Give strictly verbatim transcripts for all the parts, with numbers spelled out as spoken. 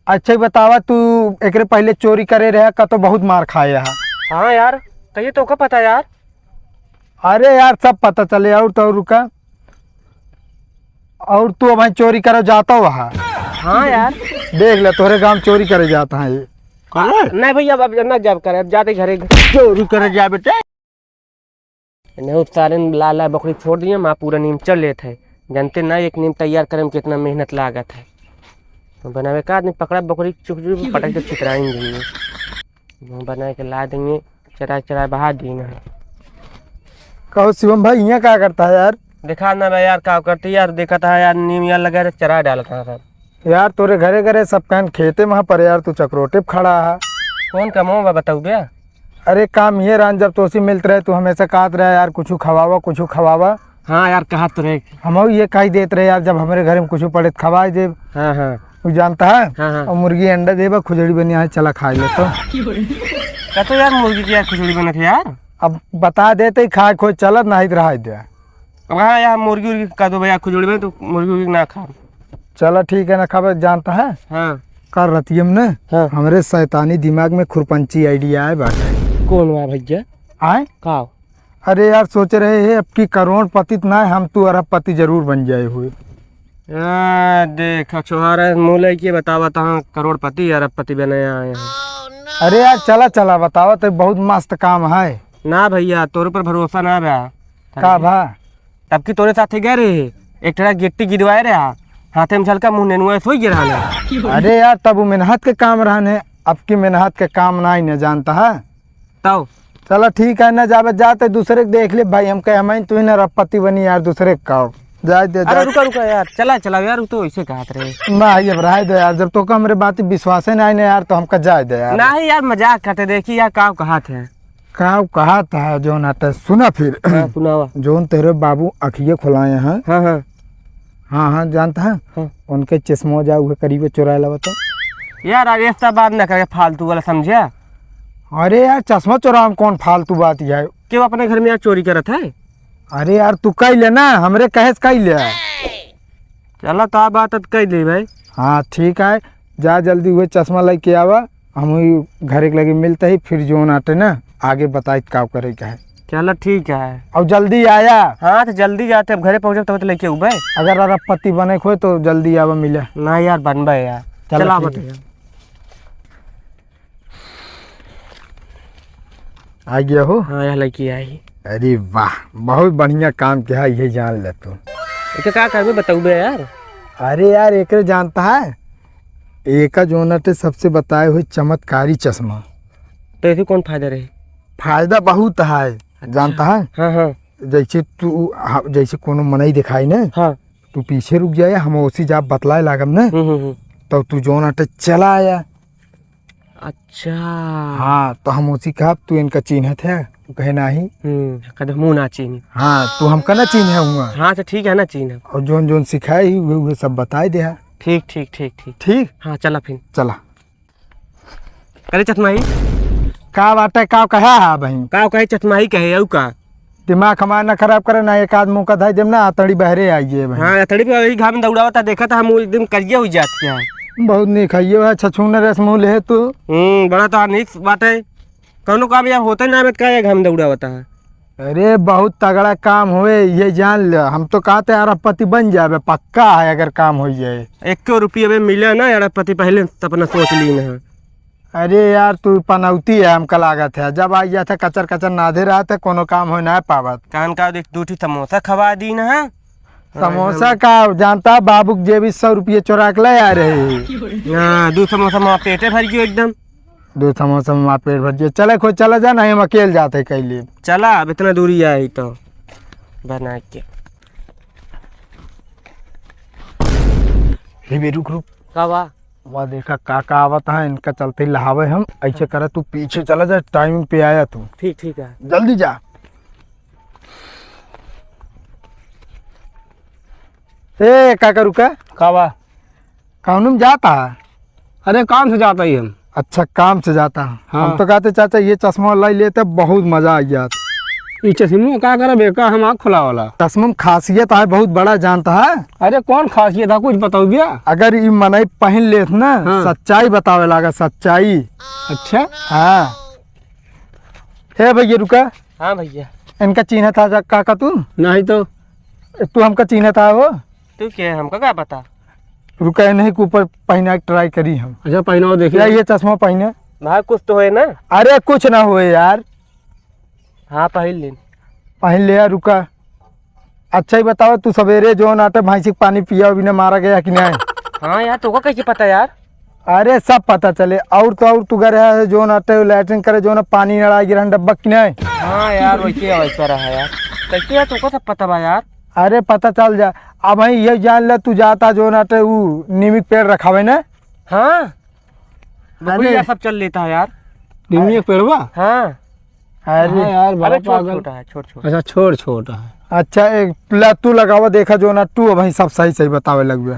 अच्छा ही बतावा, तू एकरे पहिले चोरी करे रहे का, तो बहुत मार खाए हा। हाँ यार, कहिए तो का पता यार। अरे यार, सब पता चले। और तो रुका, और तू अब चोरी करे जाता हुआ? हाँ यार। देख ले, तोहरे गाँव चोरी करे जाता है ये। करे? नहीं भैया, अब, अब ना जाब करे, अब जाते घरे। चोरी करे जा बेटे। इन्हें उपसारे लाल लाल बकरी छोड़ दिए, माँ पूरा नीम चल लेत है। जानते ना एक नीम तैयार करे में कितना मेहनत लागत है। तो बनावे का आदमी पकड़ा बकरी चुक चुक पटक के छितराइन देंगे। वो बना के ला देंगे, चरा चरा बहा दीन है। कहो शिवम भाई, यहाँ क्या करता है यार? देखा ना बे यार, का करती यार, देखा था यार, नीम यार लगा रहे, चरा डालता है सब। यार तोरे घरे घरे सब कहन खेते में पर यार तू चकरोटे पे खड़ा है। कौन कमाओ बा बताऊ बे? अरे काम ये रान, जब तोसी मिलत रहे तू हमेशा कहत रहे यार कुछ खवावा, कुछ खवावा। हाँ यार, कहत रहे। हम ये कही देत रहे यार, जब हमरे घरे में कुछ पड़े त खवाए देब। हाँ, हाँ। तू जानता है? हाँ, हाँ। और मुर्गी अंडा देबा, खुजड़ी बनिया है, चला खाए ले तो। का तो यार मुर्गी की यार खुजड़ी बनत है यार। अब बता देते ही खाए खोए चलत, नहीं तो रहा दे। अब हाँ यार, मुर्गी उर्गी का दो भैया, खुजड़ी में तो मुर्गी उर्गी ना खा। चला ठीक है, ना खाबे। जानता है? हाँ। कल रतिया में ना, हाँ। हमरे शैतानी दिमाग में खुरपंची idea आए बाटे। कौन हुआ भैया? आए? का? अरे यार, सोच रहे हैं अब की करोड़पति त ना, हम तू अरबपति जरूर बन जाए हुए। आ, देख, छोहारा मुँह लेके बतावा तहाँ करोड़पति, अरबपति बने आए हैं। अरे यार, चला, चला, बतावा तो बहुत मस्त काम है। ना भैया, तोरे पर भरोसा ना बा। का भा? तब की तोरे साथे गए रहे, एक ठेला गिट्टी गिरवाए रहे, हाथे में झलका, मुँह नेनुआ सोई गिरा ना। अरे यार, तब वो मेहनत के काम रहन है, अब की मेहनत के काम ना ही न जानता है। तब? चला ठीक है, ना जाबे जाते दूसरे के देख ले भाई, हम कहे हम तू ही ना अरबपति बनी यार, दूसरे के का। जाए दे, अरे जाए। रुका, रुका यार, चला, चला यार, वो तो ऐसे कहत रहे। ना, ये अब रहे दे यार, जब तो का हमरे बात विश्वास है ना, ना यार, तो हमका जाए दे यार। नहीं यार, मजाक करते, देखी यार, का कहत है। का कहत है, जोन हटे, सुना फिर। हाँ, सुनावा। जोन तेरे बाबू अखिए खुलाए हैं। हाँ, हाँ। हाँ, हाँ, जानता है? हाँ। उनके चश्मो जा, उहे करीबे चुराए लावा तो। यार, अब ये सब बात ना करे, फालतू वाला समझे। अरे यार, चश्मा चुरावे में कौन फालतू बात है? क्यों अपने घर में यार चोरी करत है? अरे यार, तू कह ले ना, हमरे कहे से कह ले। चला, तो आ बात अब कह ली भाई। हाँ, ठीक है, जा जल्दी उहे चश्मा लेके आवा, हम वही घरे के लगे मिलते ही फिर जोन आटे ना, आगे बताइत का करे का है। चला, ठीक है। और जल्दी आया। हाँ, तो जल्दी जाते, अब घरे पहुँचब तब तो लेके उबे। अगर अरबपति बने खोए तो जल्दी आवा मिले। ना यार, बनबे यार। चला, चला, ठीक है। बताइए। आ गया हो? हाँ, यह लड़की आई। अरे वाह, बहुत बढ़िया काम किया, ये जान ले तू। इके का करबे, बताऊबे यार? अरे यार, एकरे जानता है, एका जोन अटे सबसे बताए हुए चमत्कारी चश्मा। तो इसे कौन फायदा रहे? फायदा बहुत है, अच्छा। जानता है? हाँ, हाँ। जैसे तू, हाँ, जैसे कोनो मनई दिखाई ना, हाँ। तू पीछे रुक जाए, हम ओसी जा बतलाए लागब ना, हम्म, हम्म, हम्म। तो तू जोन अटे चला आया। अच्छा। हाँ, तो हम ओसी कहब, "तू इनका चीन्हत है?" वो कहे, "नाही।" हम्म, कदे मुँह ना चीन्ही। हाँ, तू हमका ना चीन्हे हुआ। हाँ, तो ठीक है ना, चीन्हे। और जोन जोन सिखाए ही, उहे, उहे सब बताए दे है। ठीक, ठीक, ठीक, ठीक। ठीक? हाँ, चला फिर। चला। करे चतमाही? का बाटे, का कहा है बहिन? का कहे चतमाही कहे, अउ का? दिमाग हमार ना खराब करे, ना एक आध मुँह का धाई देम ना, आतड़ी बहरे आइए बहिन। हाँ, आतड़ी पे वही घाम दौड़ावता, देखा था हम एक दिन करिए हुई जात के हैं। बहुत नीक है, ये है छछून रस मुँह ले तू। हम्म, बड़ा तो नीक बात है। कौनो काम या होते ना, आवे का ये घाम दौड़ावता है। अरे, बहुत तगड़ा काम होए, ये जान ले। हम तो कहते हैं अरबपति बन जाबे, पक्का है अगर काम हो जाए। एक्को रुपया बे मिले ना अरबपति, पहले सपना सोच ली ना। अरे यार, तू पनौती है, हमका लागत है। जब आ जाते कचर कचर नाधे रहते, कोनो काम हो ना पावत। कान का देख, दू ठी समोसा खवा दी ना। समोसा का जानता, बाबू के जेबी सौ रुपये चोरा के ले आ रहे। हाँ, दू समोसा में पेटे भर गयो एकदम। दू समोसा में पेट भर गयो। चले, कोई चला जा, नहीं हम अकेल जाते कैली। चला, अब इतना दूरी आई तो बना के। हे बे, रुक, रुक। का बा? वह देखा, का, का आवत है, इनका चलते ही लहावे हम। ऐसे करे, तू पीछे चला जा, टाइमिंग पे आया तू। ठीक, ठीक है। जल्दी जा। ए, काका, रुका। का बा? कौन में जाता है? अरे, काम से जाता ही हम। अच्छा, काम से जाता है। हाँ। हम तो कहते, चाचा, ये चश्मा लाई लेते, बहुत मजा आ गया। ई चश्मो का करब, एका हम आँख खुलावला। चश्मो में खासियत है बहुत बड़ा, जानता है? अरे कौन खासियत है, कुछ बताओ भैया। अगर ई मनई पहिन लेत ना, हाँ। सच्चाई बतावे लागा, सच्चाई। अच्छा। हाँ। हे भैया रुका। हाँ भैया। इनका चीन्हत हा काका तू? नहीं तो। तू हमका चीन्हत हा हो? तू के है, हमका का पता? रुका, इन्हीं के ऊपर पहिना के try करी हम। अच्छा, पहिनाओ देखी। या ये चश्मा पहिने। भाई कुछ तो होए ना? अरे कुछ ना होए यार। हाँ पहिन लेन। पहिन ले यार, रुका। अच्छा ही बताओ, तू सवेरे जौन आटे भैंसी के पानी पिया बिना मारा गया कि नहीं? हाँ यार, तोका कैसे पता यार? अरे सब पता चले। और तो और तू घर है जौन आटे लैट्रिन करे जौन पानी नड़ा गिरहन डब्बा कि नहीं? हाँ यार, वैसे वैसा रहा यार। कैसे यार, तोका सब पता बा यार? अरे पता चल जा। अब भाई ये जान ले, तू जाता जौन आटे ऊ नीम के पेड़ रखावे ना। हाँ। अरे। भैया सब चल लेता है यार। नीम के पेड़वा? हाँ। अरे। हाँ यार, बड़ा अरे छोट पागल। छोटा है, छोट छोट। अच्छा, छोट छोट है। अच्छा, एक ला तू लगावा, देखा जौन आटे, तू भाई सब सही सही बतावे लगबे।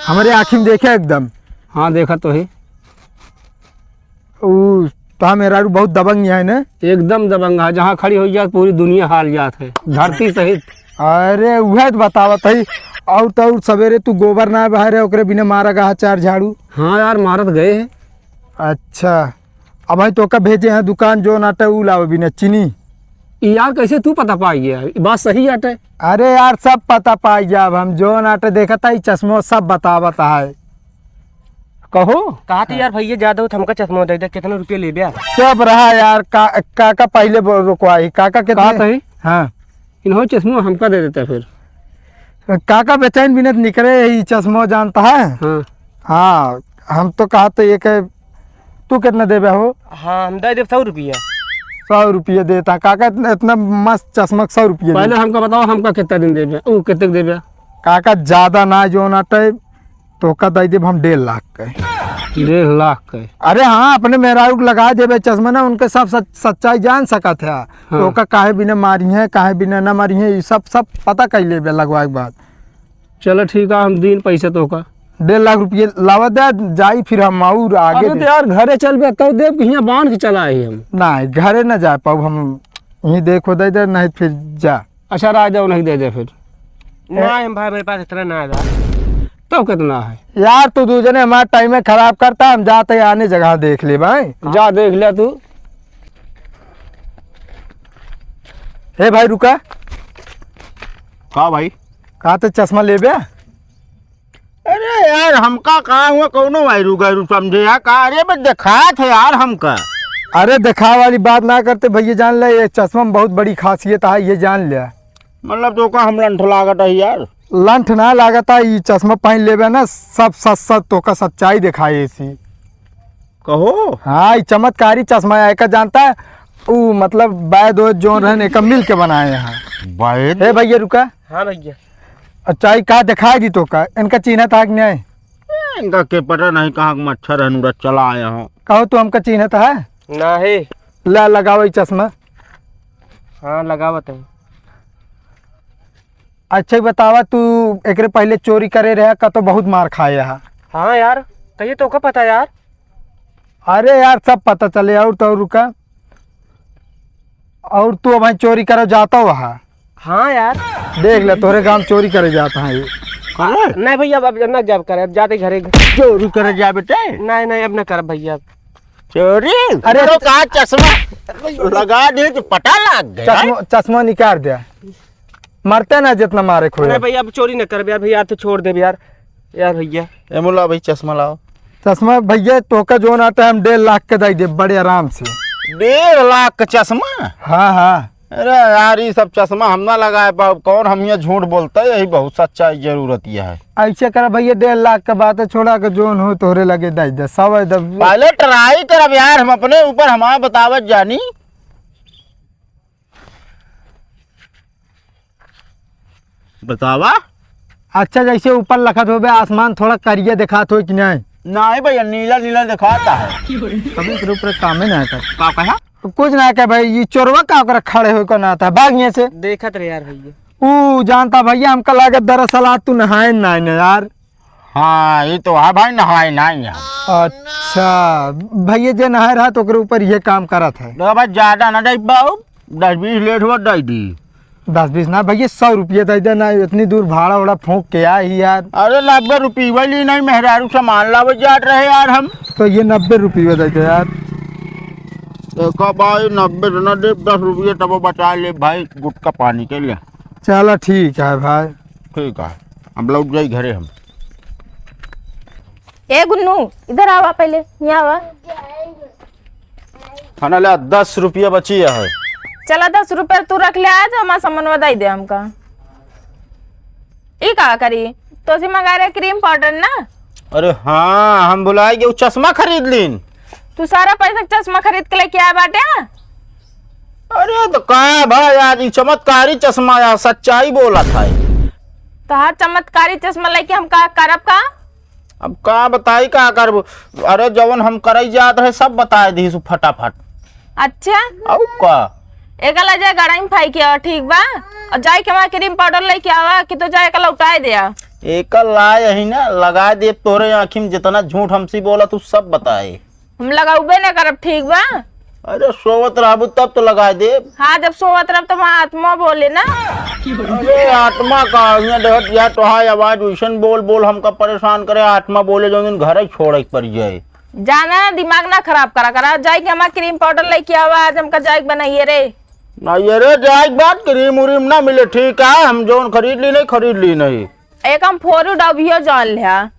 हमरे आँखी में देखे एकदम। हाँ, देखा तो ही। ऊ तो मेहरारू बहुत दबंग है ने? एकदम दबंग है, जहाँ खड़ी हो जात पूरी दुनिया हाल जात है, धरती सहित। अरे उहे तो बतावत है। और तो और सवेरे तू गोबर ना बहारे, ओकरे बिना मारा गहा चार झाड़ू। हाँ यार, मारत गए हैं। अच्छा, अब भाई तोका भेजे हैं दुकान जौन आटे ऊ लावे बिना चीनी। ई यार कैसे तू पता पाई गया? ई बात सही आटे। अरे यार सब पता पाई गया, अब हम जौन आटे देखत है, ई चश्मो सब बतावत है। कहो। कहा थे यार भैया ज्यादा हो तो हमका चश्मा दे दे, कितना रुपया लेबे? चुप रहा यार, का, काका पहले बो-, रुकवाई, काका कितने? कहा था ही? हाँ। इन्हों चश्मा हमका दे देता फिर। काका बेचैन बिनत निकले ही चश्मा जानता है? हाँ। हाँ, हम तो कहा तो ये कहे, तू कितना देबे हो? हाँ, हम दे देब सौ रुपया। सौ रुपया देता काका, इतना, इतना मस्त चश्मा सौ रुपया पहले दे। हमका बताओ, हमका कितना दिन देबे, ऊ कितने देबे? काका ज्यादा ना जौन आटे, तोका दे देब हम डेढ़ लाख के। डेढ़ लाख के? अरे हाँ, अपने मेहरारू के लगा देबे चश्मा ना, उनके सब सच-, सच्चाई जान सकत है। हाँ। तोका काहे बिना मारी है, काहे बिना ना मारी है, ई सब, सब पता कर लेबे लगवा के बाद। चलो ठीक है, हम दीन पैसा तोका। डेढ़ लाख रुपये लावा दे, जाई फिर हम और आगे अरे दे। तो यार घरे चल बे, तब देब कि हियाँ बांध के चला आई हम। नहीं, घरे ना जा पाऊ हम, यहीं देखो दे दे, नहीं फिर जा। अच्छा, राज दे, उन्हें दे दे फिर। नहीं, हम भाई, मेरे पास इतना ना है यार। तो कितना है? यार, तू दू जने हमारा टाइम में खराब करता, हम जाते हैं, आने जगह देख ले भाई। जा देख ले तू। हे भाई, रुका। का भाई? का तो चश्मा लेबे? अरे यार, हमका का हुआ, कौनो वायरू गैरू समझे यार, का? अरे बे, देखात है यार हमका। अरे, देखा वाली बात ना करते भैया, जान ले, ये चश्मा में बहुत बड़ी खासियत है, ये जान ले। मतलब, तोका हम लंठ लागत है यार? लंठ ना लागत है, ये चश्मा पहन लेबे ना, सब सच सच तोका सच्चाई दिखाए ऐसी। कहो। हाँ, ये चमत्कारी चश्मा है, एका जानता है, ऊ मतलब वैद वैद जोन रहन, एका मिल के बनाए हैं। वैद? हे भैया, रुका। हाँ भैया। अच्छा, ई का दिखाई दी तोका? इनका चिन्हत है कि नहीं? इनका के पता नहीं कहाँ के मच्छर है, नूरा चला आया हूँ। कहो तू हमका चिन्हत है? नहीं। ला लगाओ ई चश्मा। हाँ, लगावत है। अच्छा ही बतावा, तू एकरे पहले चोरी करे रहे का तो बहुत मार खाए हा? हाँ यार, कहिए तोका पता यार। अरे यार, सब पता चले। और तो और रुका, और तू अब चोरी करे जाता हुआ? हाँ यार। देख ले, तोरे गांव चोरी करे जाता है ये। करे? नहीं भैया, अब, अब ना जाब करे, अब जाते घरे। चोरी करे जाए बेटे? नहीं, नहीं, अब ना करब भैया। चोरी? अरे अरे तो का चश्मा लगा दे तो पता लग गया। चश्मा, चश्मा निकाल दे। मरते ना जितना मारे खोए। अरे भैया, अब चोरी न करबे यार, भैया, तो छोड़ देबे यार, यार भैया। ए मुल्ला भाई, चश्मा लाओ। चश्मा भैया, तोका जोन आटे हम डेढ़ लाख के दे देब बड़े आराम से। डेढ़ लाख का चश्मा? हाँ, हाँ। अरे यार, ये सब चश्मा हम ना लगाए पाओ, कौन हम ये झूठ बोलता है, यही बहुत सच्चाई जरूरत ये है। ऐसे कर भैया, डेढ़ लाख का बात है, छोड़ा के जोन हो तोहरे लगे दे दे, सब है दब। पहले try करब यार, हम अपने ऊपर हमारा बतावत जानी। बतावा। अच्छा, जैसे ऊपर लखत होबे, आसमान थोड़ा करिया दिखात हो कि नहीं? नहीं भैया, नीला नीला दिखाता है। कभी एकरे ऊपर कामे ना कर। का कहा? कुछ ना कहे भाई, ये चोरवा का ओकरा खड़े होए को ना था, भाग यहाँ से। देखत रहे यार भैया। ऊ जानता भैया, हमका लागत दरअसल आज तू नहाए ना, ना यार। हाँ, ये तो है भाई, नहाए ना यहाँ। अच्छा, भैया जे नहाए रहा तो ओकरे ऊपर ये काम करत है। देखो भाई, ज्यादा ना जाई बाबू। दस बीस लेत हुआ दे दी। दस बीस ना भैया, सौ रुपया दे दे ना, इतनी दूर भाड़ा उड़ा फूंक के आए ही यार। अरे नब्बे रुपये ली नहीं, मेहरारू सामान लावे जात रहे यार हम। तो ये नब्बे रुपये दे दे यार। देखो भाई, नब्बे तो ना दे, दस रुपये तब बचा ले भाई, गुटखा पानी के लिए। चलो ठीक है भाई। ठीक है, अब लौट जाई घरे हम। ए गुन्नू, इधर आवा पहले, यहाँ आवा। खाना ले, दस रुपया बची है। चला, दस रुपया तू रख ले, आज हमारा सामान दे दे हमका। ई का करी? तोसी मंगा रहे क्रीम पाउडर ना? अरे हाँ, हम भुलाए गए, उ चश्मा खरीद लीन। तू सारा पैसा के चश्मा खरीद के लेके आया बाटे? अरे तो का भाई, आज ई चमत्कारी चश्मा यार, सच्चाई बोलत है। तोहार चमत्कारी चश्मा लेके हम का करब का? अब का बताई, का करबो? अरे जवन हम करई जात रहे, सब बताए दीस फटाफट। अच्छा? अउ का? एकला जाए गड़ाई में फाई के आवा, ठीक बा? और जाए के हमारा क्रीम पाउडर लेके आवा, कि तो जाए एकला उठाए दे आ। एकला यही ना, लगाए दे तोरे आँखी में, जितना झूठ हमसे बोला, तू सब बताए। हम लगाउबे ना करब, ठीक बा? अरे सोवत रहबू तब तो लगाए देब। हाँ, जब सोवत रहब तब वहाँ आत्मा बोले ना। अरे आत्मा का, यहाँ देखत यह तो है आवाज वैसन बोल बोल हमका परेशान करे, आत्मा बोले जौन दिन घर ही छोड़े के पड़ जाए। जाना, दिमाग ना खराब करा करा, जाए के हमारा क्रीम पाउडर लेके आवा, आज हमका जाए के बनाइए रे। ना ये रे, जाए के बाद क्रीम उरीम ना मिले, ठीक है? हम जौन खरीद ली नहीं, खरीद ली नहीं। एक हम फोरू डबियो जान लिया।